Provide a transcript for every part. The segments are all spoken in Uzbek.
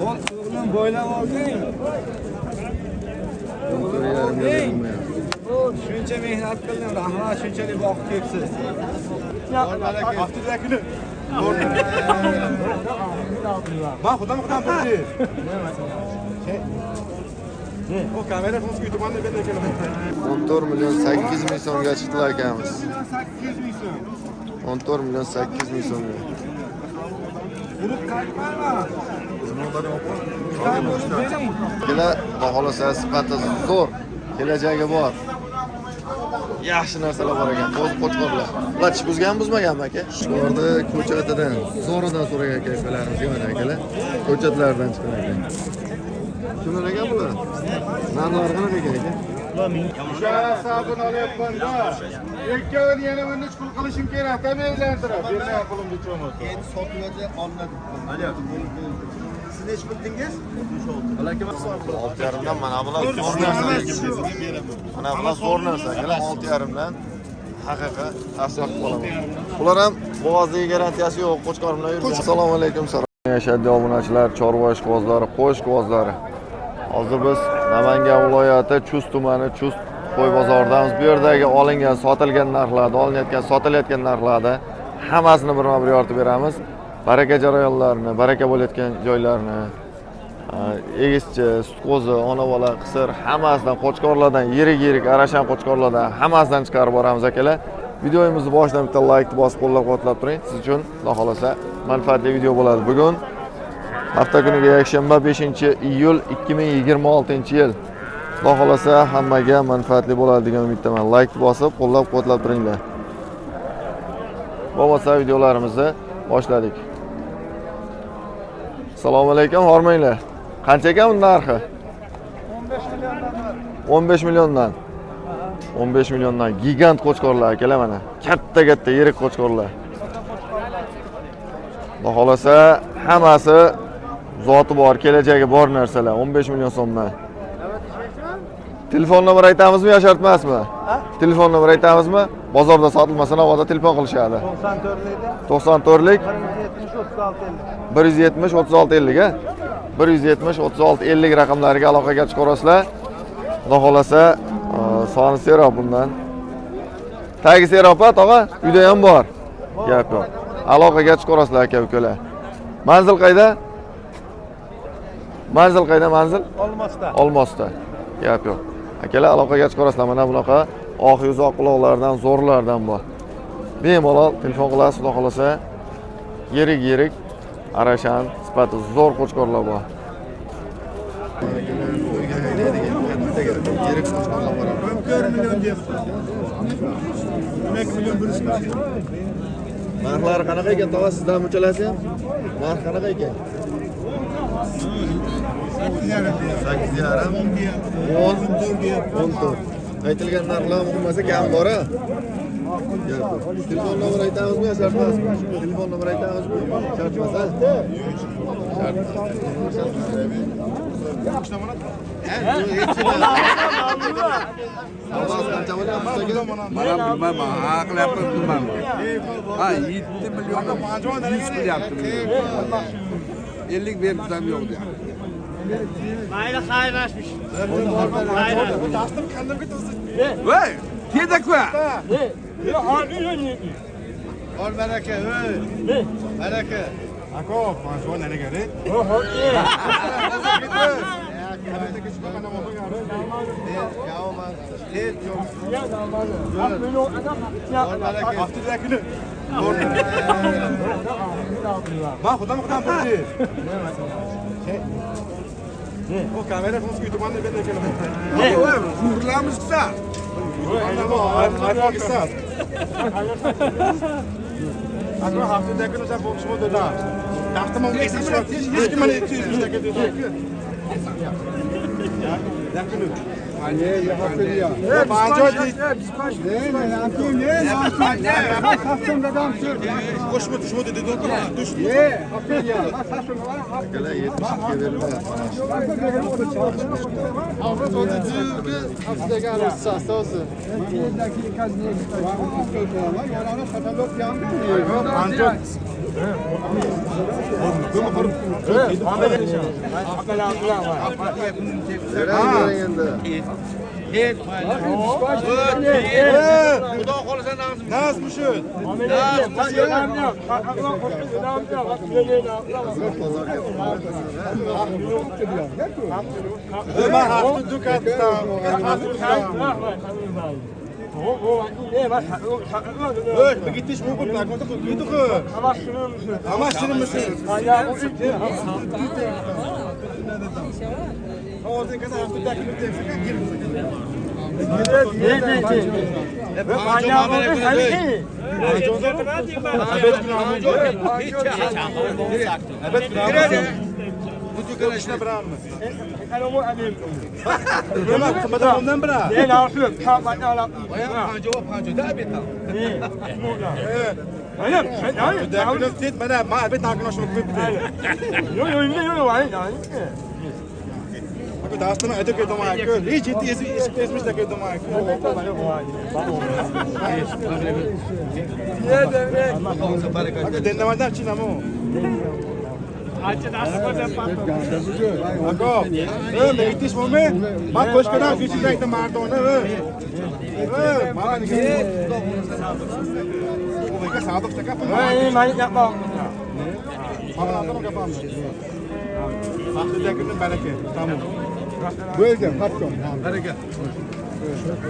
O'g'lim bo'ylab olding. 14,5 ga berilmayapti. Shuncha mehnat qildim, rahmat, shunchalik boqib kelibsiz. Man xudo xudo burchi. O kamera fonsga YouTube'dan bergan ekan. 14 million 8 ming so'mga chiqdilar akamiz. 800 ming so'm. 14 million 8 ming so'mga. Urib qaytmayman. Akalar, xudo xohlasa sifati zo'r, kelajagi bor. Yaxshi narsalar bor ekan, qo'zi qo'chqorlar. Ular tish buzganmi, buzmaganmi aka? Qo'chqorni ko'chatidan, zo'ridan so'ragan aka ukalarimizga mana akalar, ko'chatlardan chiqqan ekan. Kimlar ekan bular? Narxlari qanaqa ekan aka? O'sha sabun olyapman-da. Ikkovini yana buni uch pul qilishim kerak, tam aylantirib. Bermagan pulimni cho'mildi. Endi sotiladi, olinadi. Siz nechi pul dedingiz? 6,5 dan mana bular zo'r narsa. Mana bular zo'r narsa akalar, 6,5 dan haqiqiy tavsiya qilib qolaman. Bular ham bo'g'ozdagi garantiyasi yo'q, qo'chqor bilan yurgan. Assalomu alaykum, yashaddi obunachilar, chorva ishqibozlari, qo'y ishqibozlari. Hozir biz Namangan viloyati Chust tumani Chust qo'y bozoridamiz. Bu yerdagi olingan, sotilgan narxlarda, olinayotgan, sotilayotgan narxlarda hammasini birma-bir yoritib beramiz. Baraka jarayonlarini, baraka bo'layotgan joylarni, egizchi, sut qo'zi, ona bola, qisir hammasidan, qo'chqorlardan, yirik-yirik arashan qo'chqorlardan hammasidan chiqarib boramiz akalar. Videomizni boshidan bitta like bosib qo'llab-quvvatlab turing. Siz uchun Xudo xolasa manfaatli video bo'ladi. Bugun hafta kuniga yakshanba, 5-iyul 2026-yil. Xudo xolasa hammaga manfaatli bo'ladi degan umiddaman. Like bosib qo'llab-quvvatlab turinglar. Bo'lmasa videolarimizni boshladik. Assalomu alaykum, hormanglar. Qancha ekan buni narxi? 15 milliondan bor. 15 milliondan. 15 milliondan gigant qo'chqorlar akalar mana. Katta-katta yirik qo'chqorlar. Xudo xolasa hammasi zoti bor, kelajagi bor narsalar. 15 million so'mdan. Telefon nomer aytamizmi yo shart emasmi? Telefon nomer aytamizmi? Bozorda sotilmasa navoda telefon qilishadi. 94lik. 94lik 170 36 50. 170 36 50 a? 170 36 50 raqamlariga aloqaga chiqarasizlar. Xudo xolasa, soni serob bundan. Tagi serob a, tog'a? Uyda ham bor. Gap yo'q. Aloqaga chiqarasizlar aka ukalar. Manzil qayda? Manzil qayda manzil? Olmosda. Olmosda. Gap yo'q. Akalar, aloqaga chiqarasizlar. Mana bunaqa oq yuz oq quloqlardan, zo'rlardan bor. Bemalol telefon qilasiz, xudo xolasa. Yirik yirik arashan, sifati zo'r qo'chqorlar bor. Yirik qo'chqorlar bor. 4 million deyapti. 12 million bir yuz. Narxlari qanaqa ekan, tog'a, sizdan uchalasi ham? Narx qanaqa ekan? 8,5, 10, 14. Aytilgan narxlar muhim kam bor a? Telefon nomer aytamizmi yo shart emasmi? Telefon nomer aytamizmi? Shart emas, a? Shart. Savdosi qancha bo'lyapti aka? Man ham bilmayman, ha qilyapman, bilmayman. Ha, 7 million 100 qilyapti. 50 berib yo'q deyapti. Mayli, xayrlashmish. Voy, tezakva. Ol baraka, ey. Baraka. Aka, panjoni nega re? Ol baraka. Haftadakini. Man xudo xudo burchi. O kamera fonsga YouTube'dan bergan ekan. Zo'rlamiz qisa. iPhone qisa. Aka, haftadakini o'sha bo'lishmi dedi. Daftama hech kim mana 200 taka dedi. Akalar, 72 ga berilmayapti mana shu. Bering endi. Xudo xolasa Naz mushut. Man haqni dukatdan. Evet, gitmiş bu bu Ama şunu musun?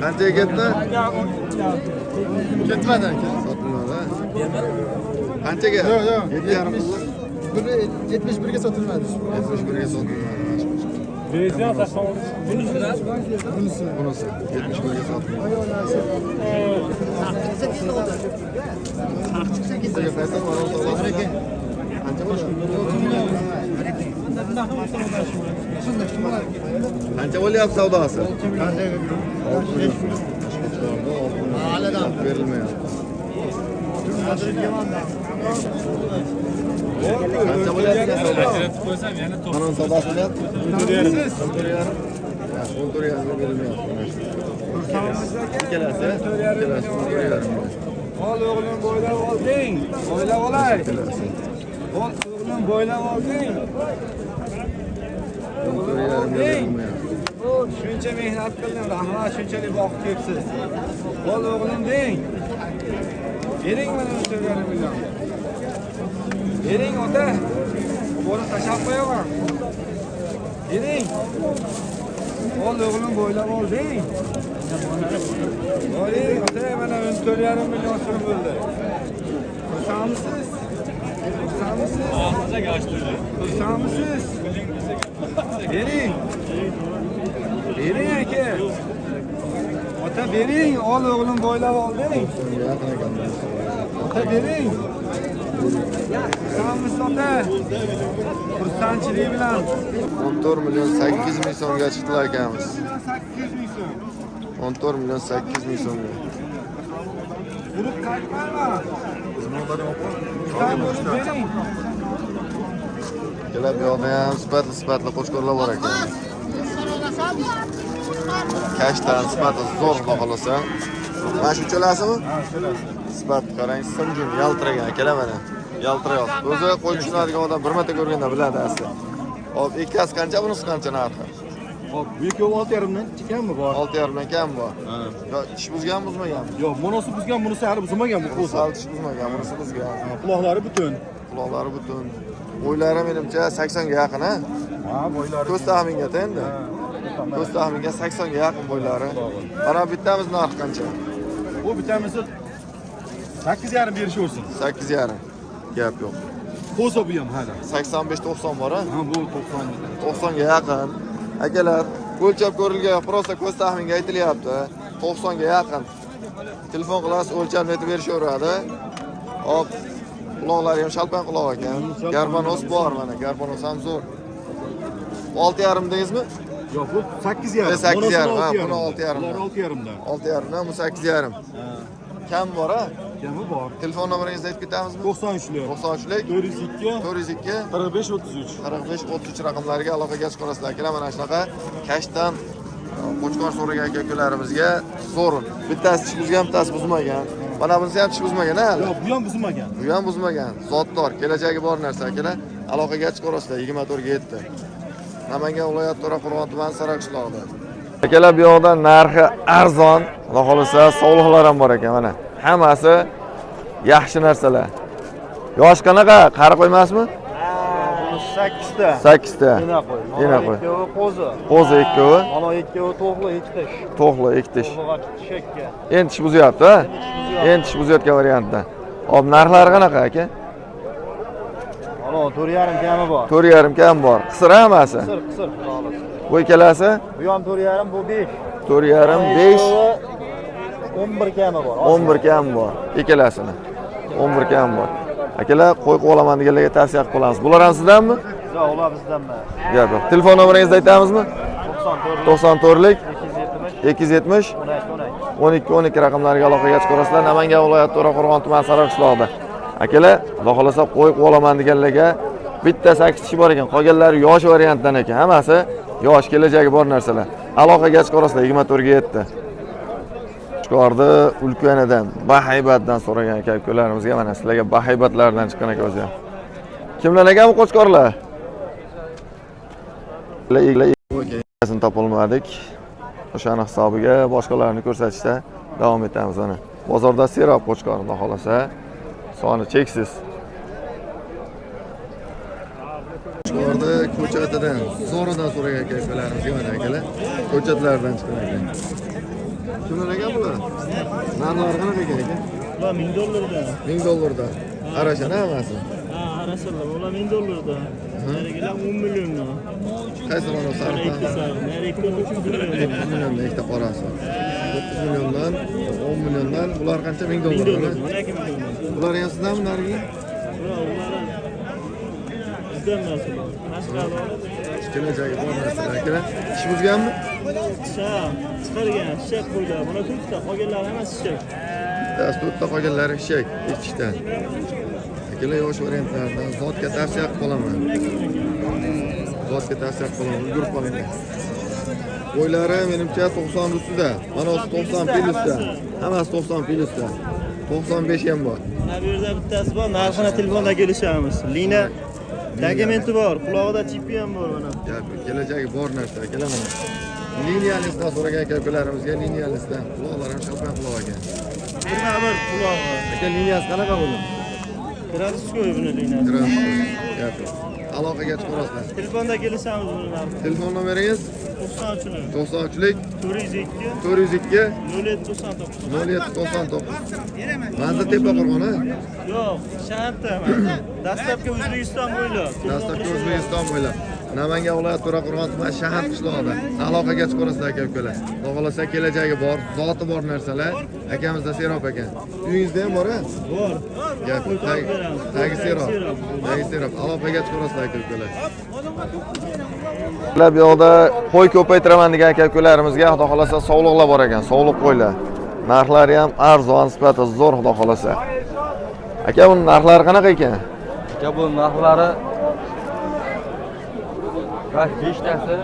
Qanchaga ketdi? Ketmadi aka. Sotilmadi. Qanchaga? Yo'q, yo'q. 7,5 pulli. Biri 71 ga sotilmadi. 71 ga sotilmadi. Bunisi. Bunisi 71 ga sotilmadi. Qancha bo'ladi? Qancha bo'lyapti savdosi? Berilmayapti. Qancha bo'lyapti savdosi? Mana savdosi bo'lyapti. 14,5. 14,5 berilmayapti. Ikkalasi, ikkalasi 14,5. Ol o'g'lim bo'ylab olding. Bo'ylab olay. Ol o'g'lim bo'ylab olding. Shuncha mehnat qildim, rahmat, shunchalik boqib kelibsiz. Ol o'g'lim deng. Bering mana 4,5 million. Bering ota. Bo'ri tashlab qo'yaman. Bering. Ol o'g'lim bo'ylab ol deng. Boring ota, mana 14,5 million so'm bo'ldi. Xursandmisiz? Xursandmisiz? Xursandmisiz? Bering. Bering aka. Ota bering, ol o'g'lim bo'ylab ol deng. Ota bering. Xursandmisiz ota? Xursandchilik bilan 14 million 8 ming so'mga chiqdilar akamiz. 800 ming so'm. 14 million 8 ming so'mga. Urib qaytmayman. Bering. Kelib bu yoqda ham sifatli qo'chqorlar bor ekan. Kashtan sifati zo'r xudo xolasa. Mana shu uchalasimi? Sifat qarang, simjim yaltiragan akalar mana. Yaltirayapti. O'zi qo'y tushunadigan odam bir marta ko'rganda biladi asli. Hop, ikkasi qancha, bunisi qancha narxi? Hop, bu ikkovi 6,5 dan kammi bor? 6,5 dan kam bor. Yo, tish buzgan, buzmagan. Yo'q, bunisi buzgan, bunisi hali buzmagan bu qo'zi. Hali tish buzmagan, bunisi buzgan. Quloqlari butun. Quloqlari butun. Bo'ylari menimcha 80 ga yaqin, ha? Ha, bo'ylari. Ko'z taxminga endi. Ko'z taxminga 80 ga yaqin bo'ylari. Mana bittamiz narxi qancha? Bu bittamizni 8,5 berishaversin. 8,5. Gap yo'q. Qo'zi bu ham hali. 85-90 bor, ha? Ha, bu 90. 90 ga yaqin. Akalar, o'lchab ko'rilgan, prosta ko'z taxminga aytilyapti. 90 ga yaqin. Telefon qilasiz, o'lchab aytib berishaveradi. Hop, quloqlari ham shalpan quloq ekan. Garbanos bor mana, garbanos ham zo'r. 6,5 dedingizmi? Yo'q, bu 8,5. 8,5, ha, buni 6,5. Bular 6,5 dan. 6,5 dan, bu 8,5. Kam bor, ha? Kami bor. Telefon nomeringizni aytib ketamizmi? 93lik. 93lik 402 402 45 33. 45 33 raqamlariga aloqaga chiqarasizlar. Akalar, mana shunaqa kashdan qo'chqor so'ragan aka-ukalarimizga zo'r. Bittasi tish buzgan, bittasi buzmagan. Mana bunisi ham tish buzmagan ha hali. Yo'q, bu ham buzmagan. Bu ham buzmagan. Zotdor, kelajagi bor narsa akalar. Aloqaga chiqarasizlar 24 ga 7. Namangan viloyati To'raqo'rg'on tumani Saroy qishlog'ida. Akalar, bu yoqda narxi arzon, Xudo xolasa sovliqlar ham bor ekan mana. Hammasi yaxshi narsalar. Yosh qanaqa? Qari qo'ymasmi? 8 ta. 8 ta. Ena qo'y. Ena qo'y. Ikkovi qo'zi. Qo'zi ikkovi, Mana ikkovi to'g'li, ikki tish. to'qli ikki tish. To'g'liga tishakka. Endi tish buzyapti, ha? Endi tish buzayotgan variantda. Hop, narxlari qanaqa aka? Mana 4,5 kami bor. 4,5 kam bor. Qisir hammasi. Qisir, qisir xudo xohlasa. Bu ikkalasi Bu ham 4,5, bu 5. 4,5, 5, 11 kami bor. 11 kam bor. Ikkalasini. 11 kam bor. Akalar, qo'y qolaman deganlarga tavsiya qilib qolamiz. Bular ham sizdanmi? Yo'q, ular bizdan emas. Yo'q, yo'q. Telefon nomeringizni aytamizmi? 94 94lik 270 270 12 12. 12 12 raqamlariga aloqaga chiqarasizlar. Namangan viloyati To'raqo'rg'on tumani Saroy qishlog'ida. Akalar, Xudo xolasa qo'y quvolaman deganlarga bitta 8 tishi bor ekan, qolganlari yosh variantdan ekan. Hammasi yosh, kelajagi bor narsalar. Aloqaga chiqarasizlar 24 ga 7. Chiqardi ulkanidan, bahaybatdan so'ragan aka ukalarimizga mana sizlarga bahaybatlardan chiqqan aka o'zi ham. Kimlar ekan bu qo'chqorlar? Topolmadik. O'shani hisobiga boshqalarni ko'rsatishda davom etamiz mana. Bozorda serob qo'chqor, xudo xolasa, soni cheksiz. Qo'chqorni ko'chatidan, zo'ridan so'ragan aka ukalarimizga mana akalar, ko'chatlardan chiqqan ekan. Kimlar ekan bular? Narxlari qanaqa ekan aka? Ular 1000 dollardan. 1000 dollardan. Arashana hammasi. Ha, arasalar. Ular 1000 dollardan. Narigilar 10 milliondan. Qaysi mana Mana sariq? ikkita sariq. Nari ikkita 9 million. 9 milliondan ikkita qorasi. 9 milliondan, 10 milliondan, bular qancha? 1000 1000 dollardan. dollardan. 12 milliondan. Bular ham sizdanmi narigi? Ular bizdan emas ular. Tashqarida oladi. Kelajagi bor narsalar akalar. Tish buzganmi? Ha, chiqargan shishak qo'ylar. Mana to'rtta, qolganlari hammasi shishak. Bittasi to'rtta, qolganlari eshak, echishdan. Akalar, yosh variantlardan zotga tavsiya qilib qolaman. Zotga tavsiya qilib qolaman, ulgurib qolinglar. Bo'ylari menimcha 90 ustida. Mana o'zi 90 plyusda. Hammasi 90 plyusda. 95 ham bor. Mana bu yerda bittasi bor, narxini telefonda kelishamiz. Lina dokumenti bor, qulog'ida chipi ham bor mana. Gap, kelajagi bor narsa akalar mana. Liniyalisdan so'ragan aka ukalarimizga liniyalisdan. Quloqlari ham shalpan quloq ekan. Birma bir qulog'i. Aka, liniyasi qanaqa buni? Городской buni liniyasi. Gap yo'q. Aloqaga chiqarasizlar. Telefonda kelishamiz buni narxini. Telefon nomeringiz 93 93lik 402 402 0799. 0799. Manzil Tepaqo'rg'on, ha? Yo'q, shaharda mana. Dastlabki O'zbekiston bo'ylab. Dastlabki O'zbekiston bo'ylab. Namangan viloyati To'raqo'rg'on tumani shahar qishlog'ida. Aloqaga chiqarasizlar aka ukalar. Xudo xolasa kelajagi bor, zoti bor narsalar. Akamizda serob ekan. Uyingizda ham bor, ha? Bor. Gap, tagi serob. Tagi serob. Aloqaga chiqarasizlar aka ukalar. Ular bu yoqda qo'y ko'paytiraman degan aka ukalarimizga xudo xolasa sovliqlar bor ekan, sovliq qo'ylar. Narxlari ham arzon, sifati zo'r xudo xolasa. Aka, buning narxlari qanaqa ekan? Aka, bu narxlari beshtasi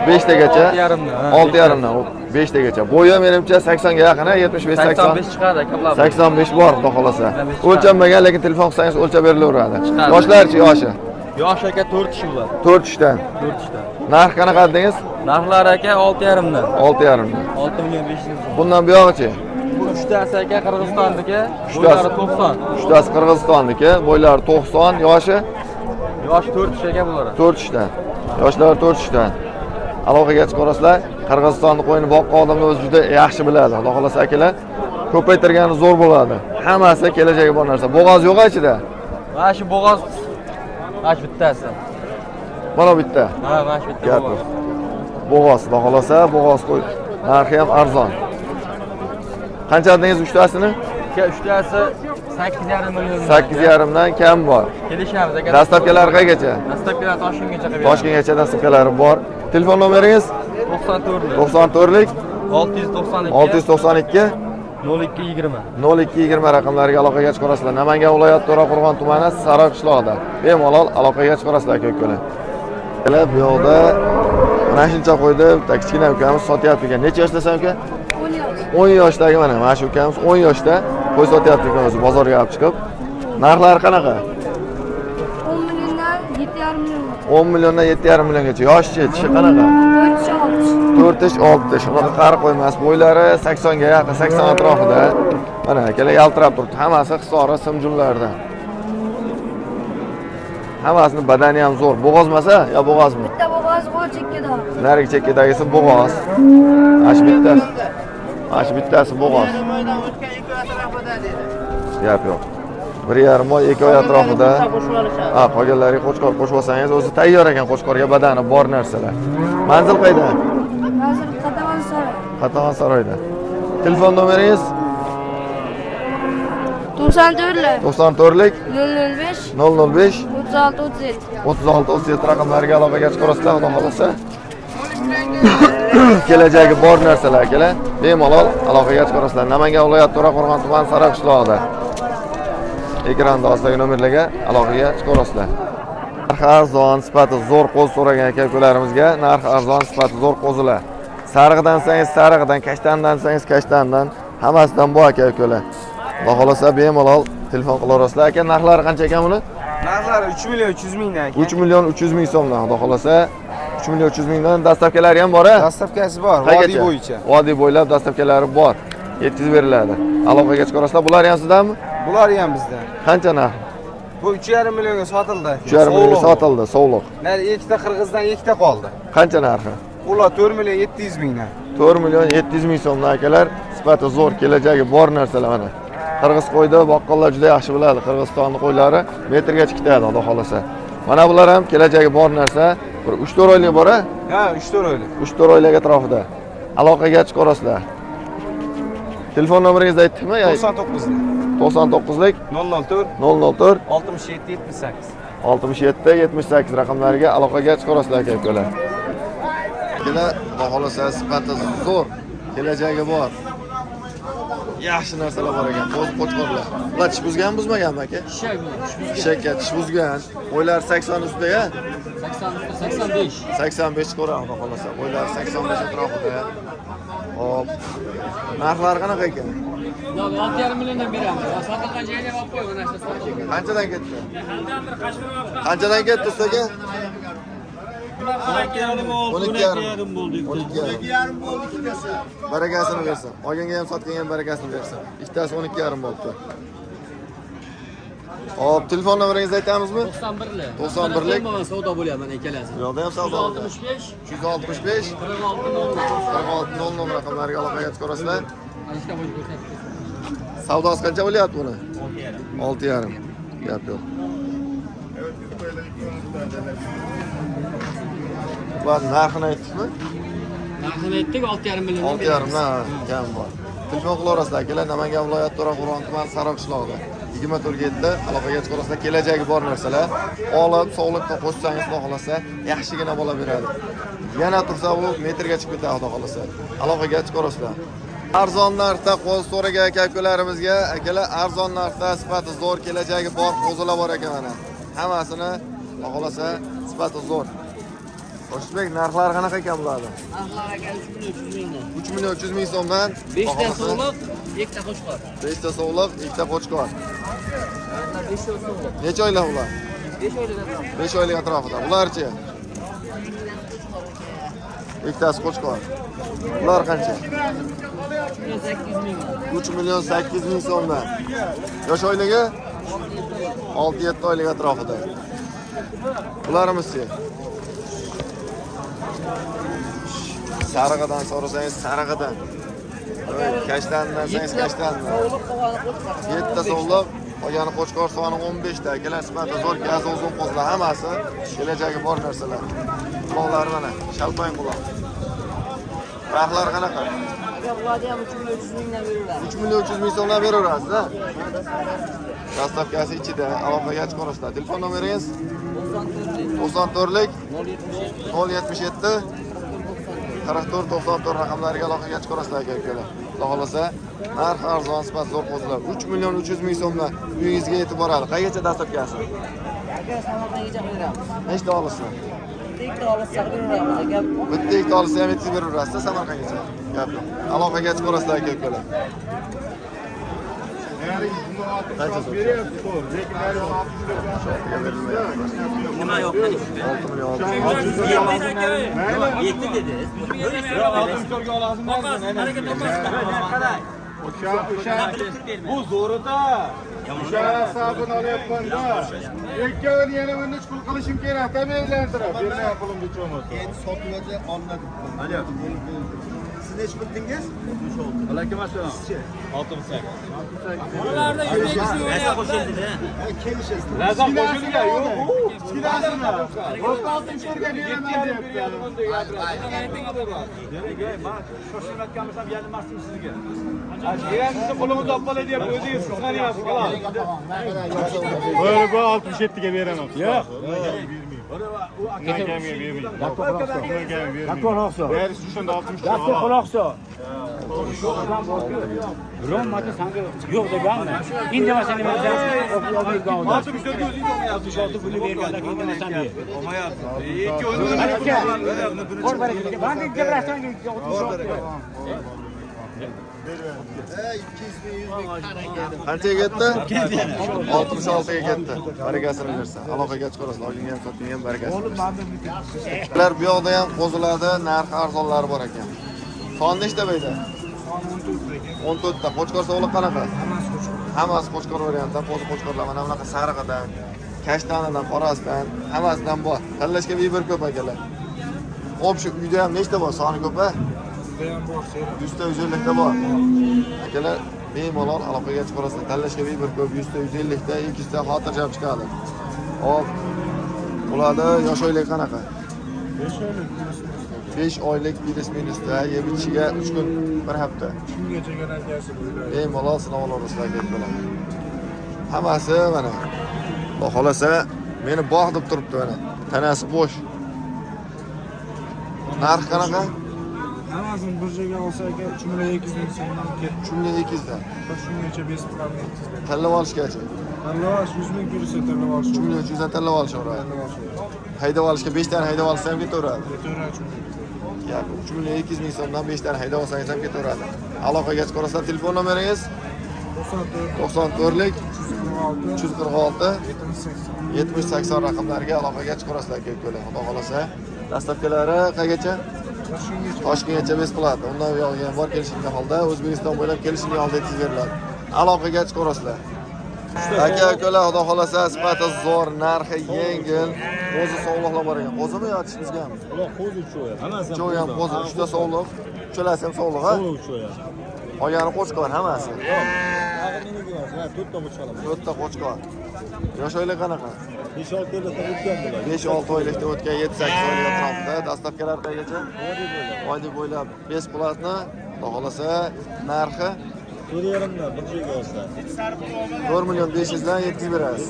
5 tagacha. 6,5 dan, ha, 6,5 dan, 5 tagacha. Bo'yi menimcha 80 ga yaqin, ha, 75 80. 85 chiqadi aka bular. 85 bor xudo xolasa. 85 chiqadi. O'lchanmagan, lekin telefon qilsangiz o'lchab berilaveradi. Chiqadi. Yoshlarchi yoshi? Yosh aka 4 tish bular. 4 tishdan. 4 tishdan. Narx qanaqa dedingiz? Narxlari aka 6,5 dan. 6,5 dan. 6 million 500 so'm. Bundan buyog'ichi? Bu uchtasi aka Qirg'izistonniki, Uchtasi. bo'ylari 90. Uchtasi Qirg'izistonniki, bo'ylari 90, yoshi Yoshi 4 tish aka bular. 4 tishdan. Yoshlari 4 tishdan. Aloqaga chiqarasizlar. Qirg'izistonni qo'yini boqqan odamlar o'zi juda yaxshi biladi. Xudo xolasa akalar, ko'paytirgani zo'r bo'ladi. Hammasi kelajagi bor narsa. Bo'g'oz yo'q ichida. Mana shu bo'g'oz, mana shu bittasi. Mana bitta. Ha, mana shu bitta Gap bo'g'oz. yo'q. Bo'g'oz, xudo xolasa, bo'g'oz qo'y. Narxi ham arzon. Qancha dedingiz uchtasini? Aka, uchtasi 8,5 million. 8,5 dan kam bor. Kelishamiz aka. Dastavkalari qaygacha? Dastavkalar Toshkentgacha qilib beramiz. Toshkentgacha dastavkalari bor. Telefon nomeringiz? 94 94lik 692 692 02 20. 02 20 raqamlariga aloqaga chiqarasizlar. Namangan viloyati To'raqo'rg'on tumani Saroy qishlog'ida. Bemalol aloqaga chiqarasizlar aka ukalar. Akalar, bu yoqda mana shuncha qo'ydi, bitta kichkina ukamiz sotyapti ekan. Necha yoshdasan uka? 10 yoshdagi mana shu ukamiz 10 yoshda. Qo'y sotyapti ekan o'zi bozorga olib chiqib. Narxlari qanaqa? 10 milliondan 7,5 milliongacha. 10 milliondan 7,5 milliongacha. Yoshchi, tishi qanaqa? 4 tish 6 tish. 4 tish 6 tish. Unaqa qari qo'ymas. Bo'ylari 80 ga yaqin, 80 atrofida. Mana akalar yaltirab turibdi. Hammasi Hisori simjunlardan. Hammasini badani ham zo'r. Bo'g'ozmasa yo bo'g'ozmi? Bitta bo'g'oz qo'l chekkada. Narigi chekkadagisi bo'g'oz. Mana shu bittasi. Mana shu bittasi bo'g'oz. Gap yo'q. 1,5 oy, 2 oy atrofida. Ha, qolganlariga qo'chqor qo'shib olsangiz, o'zi tayyor ekan qo'chqorga badani bor narsalar. Manzil qayda? Manzil Qatag'on saroy. Qatag'on saroyda. Telefon nomeringiz 94 94lik 005 005 36 37. 36 37 raqamlariga aloqaga chiqarasizlar, Xudo xolasa. Kelajagi bor narsalar akalar, bemalol aloqaga chiqarasizlar. Namangan viloyati To'raqo'rg'on tumani Sariq qishlog'ida. Ekranda ostidagi nomerlarga aloqaga chiqarasizlar. Narxi arzon, sifati zo'r qo'z so'ragan aka-ukalarimizga narxi arzon, sifati zo'r qo'zilar. Sarig'idan sangiz sarig'idan, kashtandan sangiz kashtandan, hammasidan bu aka-ukalar. Xudo xolasa bemalol telefon qilaverasizlar. Aka, narxlari qancha ekan buni? Narxlari 3 million 300 mingdan aka. 3 million 300 ming so'mdan, Xudo xolasa. 3 million 300 mingdan dastavkalari ham bor a? Dastavkasi bor, Qayergacha? vodiy bo'yicha. Vodiy bo'ylab dastavkalari bor. Yetkazib beriladi. Aloqaga chiqarasizlar. Bular ham sizdanmi? Bular ham bizdan. Qancha narx? Bu 3,5 millionga sotildi. 3,5 millionga sotildi, sovliq. Nari ikkita qirg'izdan ikkita qoldi. Qancha narxi? Ular 4 million 700 mingdan. 4 million 700 ming so'mdan akalar, sifati zo'r, kelajagi bor narsalar mana. Qirg'iz qo'yda boqqonlar juda yaxshi biladi. Qirg'izistonni qo'ylari metrgacha ketadi, Xudo xolasa. Mana bular ham kelajagi bor narsa. Bir 3-4 oylik bor a? Ha, 3-4 oylik. 3-4 oylik atrofida. Aloqaga chiqarasizlar. Telefon nomeringizni aytdikmi? 99lik 99lik 004 004 67 78. 67 78 raqamlariga aloqaga chiqarasizlar aka ukalar. Akalar, Xudo xolasa sifati zo'r, kelajagi bor. Yaxshi narsalar bor ekan, qo'z qo'chqorlar. Ular tish buzganmi, buzmaganmi aka? Tishakka tish buzgan. Bo'ylari 80 ustida-ya? 85. 85 ko'radi Xudo xolasa. Bo'ylari 85 atrofida. Hop. Narxlari qanaqa ekan? 6,5 milliondan beramiz. Sotilgan joyga olib qo'y, mana shu sotilgan. Qanchadan ketdi? Qanchadan ketdi ustaga? 12,5 bo'ldi. 12,5 bo'ldi ikkitasi. Barakasini bersin. Olganga ham sotganga ham barakasini bersin. Ikkitasi 12,5 bo'libdi. Hop, telefon nomeringizni aytamizmi? 91lik. 91lik. Mana savdo bo'lyapti mana ikkalasi. Bu yoqda ham savdo bo'ladi. 365 365 46 00. 46 00 raqamlariga aloqaga chiqarasizlar. Alishga bo'yicha ko'rsatib. Savdosi qancha bo'lyapti buni? 6,5. Gap yo'q. Va narxini aytdikmi? Narxini aytdik 6,5 million. 6,5 dan kam bor. Telefon qilaverasizlar akalar, Namangan viloyati To'raqo'rg'on tumani Sariq qishlog'ida. 24 ga 7 aloqaga chiqarasizlar, kelajagi bor narsalar. Olib, sog'liqqa qo'shsangiz, Xudo xolasa, yaxshigina bola beradi. Yana tursa u metrga chiqib ketadi, Xudo xolasa. Aloqaga chiqarasizlar. Arzon narxda qo'z so'ragan aka-ukalarimizga, akalar, arzon narxda sifati zo'r, kelajagi bor qo'zilar bor ekan mana. Hammasini Xudo xolasa sifati zo'r. Qo'shbek, narxlari qanaqa ekan bularni? Narxlar aka 3 million 300 mingdan. 3 million 300 ming so'mdan. 5 ta Xudo xolasa, sovliq, 2 ta qo'chqor. 5 ta sovliq, 2 ta qo'chqor. 5 ta sovliq. Necha oylik ular? 5 oylik atrofida. 5 oylik atrofida. Bularchi? Ikkitasi qo'chqor. Bular qancha? 3 million 800 mingdan. 3 million 800 ming so'mdan. Yosh oyligi? 6-7 oylik atrofida. Bularimiz-chi? Sarig'idan so'rasangiz sarig'idan. Kashtandan desangiz kashtandan. 7 ta sovliq, qolgani qo'chqor soni 15 ta. Akalar, sifati zo'r, gazi uzun qo'zlar hammasi kelajagi bor narsalar. Quloqlari mana, shalpang quloq. Narxlari qanaqa? Aka bularni ham 3 million 300 mingdan beraveramiz. 3 million 300 ming so'mdan beraverasiz, a? Dastavkasi ichida, aloqaga chiqarasizlar. Telefon nomeringiz 94lik 94lik 077 077 44 94 raqamlariga aloqaga chiqarasizlar aka ukalar. Xudo xolasa, narx arzon, sifat zo'r qo'zilar. 3 million 300 ming so'mdan uyingizga yetib boradi. Qayergacha dastavkasi? Aka Samarqandgacha beramiz. Nechta olasiz? Bitta olsa beraveramiz aka. Bitta ikkita olsa ham yetkazib beraverasiz Samarqandgacha. Gap yo'q. Aloqaga chiqarasizlar aka ukalar. Qancha so'rayapsiz? Berilmayapti. Nima yo'q? 6 million 600. Yetti dedi. Bu zo'rida. O'sha sabun olyapman-da. Ikkovini yana bunda pul qilishim kerak, aylantirib. Bermayman pulimni cho'milsa. Endi sotiladi, olinadi. Alo. Siz nechi pul dedingiz? Alaykum assalom. 68. Bolalarda 102 o'ynayapti. Kelishasiz. Lazam qo'shilgan yo'q. Kichkinasini. 64 ga beraman deyapti. Shoshilmayotgan bo'lsam yalmasdim sizga. Yegansiz qo'lingizni olib qolay deyapti, o'zingiz qizg'anyapsiz xolos. Böyle bu 67 ga beraman. Yo'q. Undan kamiga bermayman. Undan kamiga bermayman. Berisi shunda 63. Biron marta sanga yo'q deganmi? Indamasang nima deysan? 64 ga o'zingiz olmayapsiz. 66 pulni bergandan keyin indamasang ber. Olmayapsiz. Ikki o'zini Bor baraka. Bank gabrasang 66. Ha, 200 ming, 100 ming. Qanchaga ketdi? 66 ga ketdi. Barakasini bersin. Aloqaga chiqarasiz. Olgan ham sotgan ham barakasini bersin. Ular bu yoqda ham qo'zilarda narxi arzonlari bor ekan. Son nechta bu yerda? 14 ta. Qo'chqor sovliq qanaqa? Hammasi qo'chqor variantdan, qo'zi qo'chqorlar mana bunaqa sarig'idan, kashtanidan, qorasidan, hammasidan bor. Tanlashga bir ko'p akalar. Общий uyda ham nechta bor? Soni ko'p a? 100 ta 150 ta bor. Akalar bemalol aloqaga chiqarasizlar. Tanlashga bir ko'p 100 ta 150 ta 200 ta xotirjam chiqadi. Hop. Ularda yosh oylik qanaqa? 5 oylik minus minusda yeb ichishiga 3 kun, 1 hafta. Shungacha garantiyasi bo'ladi. Bemalol sinov olaverasizlar kelib bo'ladi. Hammasi mana. Xudo xolasa meni bog' deb turibdi mana. Tanasi bo'sh. Narx qanaqa? Hammasini bir joyga olsa aka 3 million 200 ming so'mdan ketdi. 3 million 200 dan. Shungacha bespullarni yetkazdi. Tanlab olishgacha. Tanlab olish 100 ming yursa tanlab olish. 3 million 300 dan tanlab olishaveradi. Haydab olishga 5 tani haydab olsa ham ketaveradi. Ketaveradi. Gap 3 million 200 ming so'mdan 5 tani haydab olsangiz ham ketaveradi. Aloqaga chiqarasizlar, telefon nomeringiz 94lik 346 70 80 raqamlariga aloqaga chiqarasizlar aka ukalar. Xudo xolasa. Dastavkalari qaygacha? Toshkentgacha besplat. Undan buyog'iga ham bor, kelishilgan holda O'zbekiston bo'ylab kelishilgan holda yetkazib beriladi. Aloqaga chiqarasizlar. Aka ukalar, xudo xolasa sifati zo'r, narxi yengil, qo'zi sovliqlar bor ekan. Qo'zimi yo tishimizgami? Ular qo'zi uchovi ham. Hammasi Uchovi ham qo'zi, 3 ta sovliq, uchalasi ham sovliq, ha? Qo'zi uchovi ham. Qolgani qo'chqor hammasi. Yo'q. Meniki emas, ha, 4 ta qo'chqor. 4 ta qo'chqor. Yosh oylik qanaqa? 5-6 oylikdan o'tgan bular. 5-6 oylikda o'tgan, 7-8 oylik atrofida. Dastavkalar qaygacha? Vodiy bo'ylab besplatni, xudo xolasa narxi 4,5dan bir joyga olsa. 4 million 500 dan yetkazib berasiz.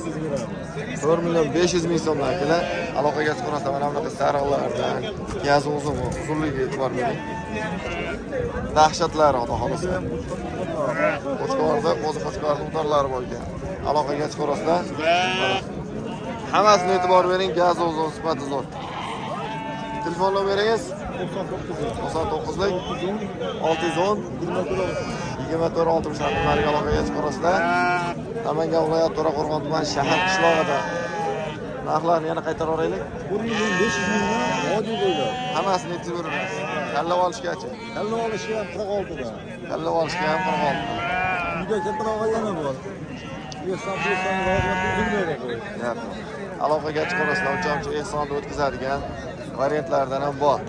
4 million 500 ming so'mdan akalar aloqaga chiqarasizlar. Mana bunaqa sariqlardan, gazi uzun, uzunligiga e'tibor bering. Dahshatlari xudo xolasa. Qo'chqorda, qo'zi qo'chqorning utorlari bor ekan. Aloqaga chiqarasizlar. Hammasini e'tibor bering, gazi uzun, sifati zo'r. Telefon nomeringiz 99lik 610 24 60 raqamlariga aloqaga chiqarasizlar. Namangan viloyati To'raqo'rg'on tumani shahar qishlog'ida. Narxlarni yana qaytarib yuboraylik. 1 million 500 mingdan vodiy bo'ylab. Hammasini yetkazib beramiz. Tanlab olishgacha. Tanlab olishga ham 46 dan. Tanlab olishga ham 46 dan. Uyda kattarog'i yana bor. Ehson rozi. Aloqaga chiqarasizlar. Uncha-muncha ehsonni o'tkazadigan variantlardan ham bor.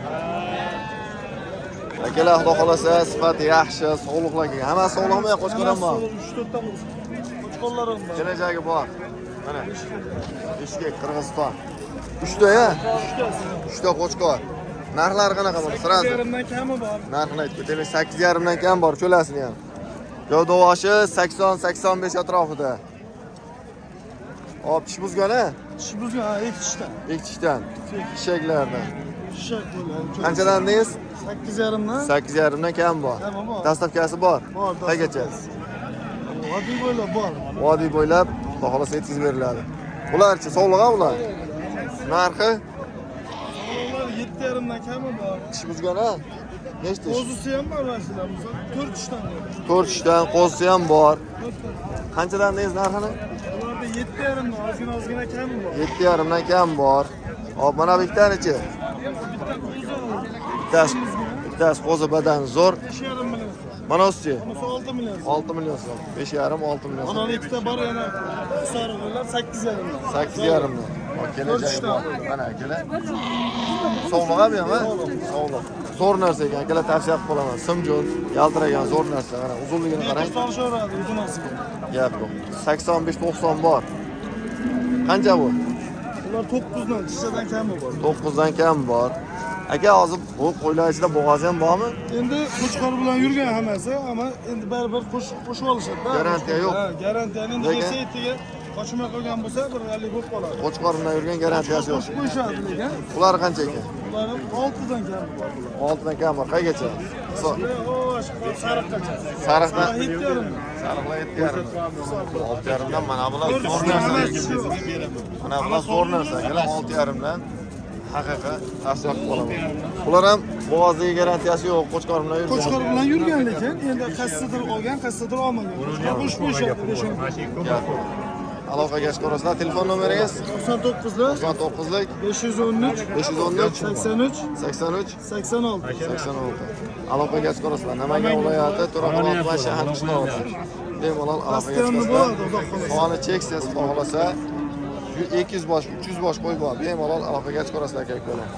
Akalar, xudo xolasa sifati yaxshi, sog'liqlar kelgan. Hammasi sog'liqmi yo qo'chqor ham bor? 3-4 ta qo'chqorlar ham bor. Kelajagi bor. Mana. Bishkek, Qirg'iziston. 3 ta ya? 3 ta qo'chqor. Narxlari qanaqa bo'ldi? Sразу. 8,5dan kami bor. Narxini aytib ketaylik. 8,5 dan kam bor, cho'lasini ham. Gavdavoshi 80-85 atrofida. Hop, tish buzgan a? Tish buzgan, ha, ikki tishdan. Ikki tishdan. Eshaklardan. Eshak bo'ladi. Qanchadan dedingiz? 8,5dan. 8,5 dan kam bor. Kami bor. Dastavkasi bor. Bor, Qaygacha? Vodiy bo'ylab bor. Vodiy bo'ylab xudo xolasa yetkazib beriladi. Ularchi sovliq ular? Narxi? Ular 7,5dan kami bor. Tish buzgan a? Nechta tish? Qo'zisi ham bor mana shular. 4 tishdan bor. 4 tishdan qo'zisi ham bor. Qanchadan deysiz narxini? Ularda 7,5 dan ozgina ozgina kam bor. 7,5 dan kam bor. Hop, mana bu ikkitanichi. Bittasi qo'zi, badan zo'r. 5,5 million. Mana usti. Bunisi 6 million. 6 million so'm. 5,5 6 million so'm. Mana ikkita bor yana sariqlar 8,5 dan. 8,5 dan. Hop, kelajagi bor. Mana akalar. Sog'liq ham ha? Sog'liq. Zo'r narsa ekan, akalar, tavsiya qilib qolaman. Simjon, yaltiragan zo'r narsa. Mana uzunligini qarang. Solishaveradi uzunasiga. Gap yo'q. 85-90 bor. Qancha bu? Ular 9 dan chishadan kami bor. 9 dan kam bor. Aka, hozir bu qo'ylar ichida bo'g'ozi ham bormi? Endi qo'chqor bilan yurgan hammasi, ammo endi baribir qo'shib olishadi. Garantiya yo'q. Ha, garantiyani endi Lekin- bersa ertaga qochmay qolgan bo'lsa bir haligi bo'lib qoladi. Qo'chqor bilan yurgan garantiyasi yo'q. Qo'shib qo'yishadi lekin. Ular qancha ekan? Ular ham 6 dan kam bor bular. 6 dan kam bor. Qaygacha? Sariqqacha. Sariqdan Sariq 7,5. Sariqlar 7,5. 6,5 dan mana bular zo'r narsa. Mana bular zo'r narsa. Akalar, 6,5 dan haqiqiy tavsiya qilib qolaman. Bular ham bo'g'ozdagi garantiyasi yo'q, qo'chqor bilan yurgan. Qo'chqor bilan yurgan lekin endi qaysidir olgan, qaysidir olmagan. Qo'chqor qo'shib qo'yishadi 5-10. Gap yo'q. Aloqaga chiqarasizlar. Telefon nomeringiz? 99 99 513 513 83 83 86. 86. Aloqaga chiqarasizlar. Namangan viloyati, To'raqo'rg'on tuman, shahar qishlog'i. Bemalol aloqaga Постоянно chiqasizlar. bo'ladi, xudo xohlasa. Soni cheksiz, xudo xohlasa. 200 bosh, 300 bosh qo'y bor. Bemalol aloqaga chiqarasizlar, aka ukalar.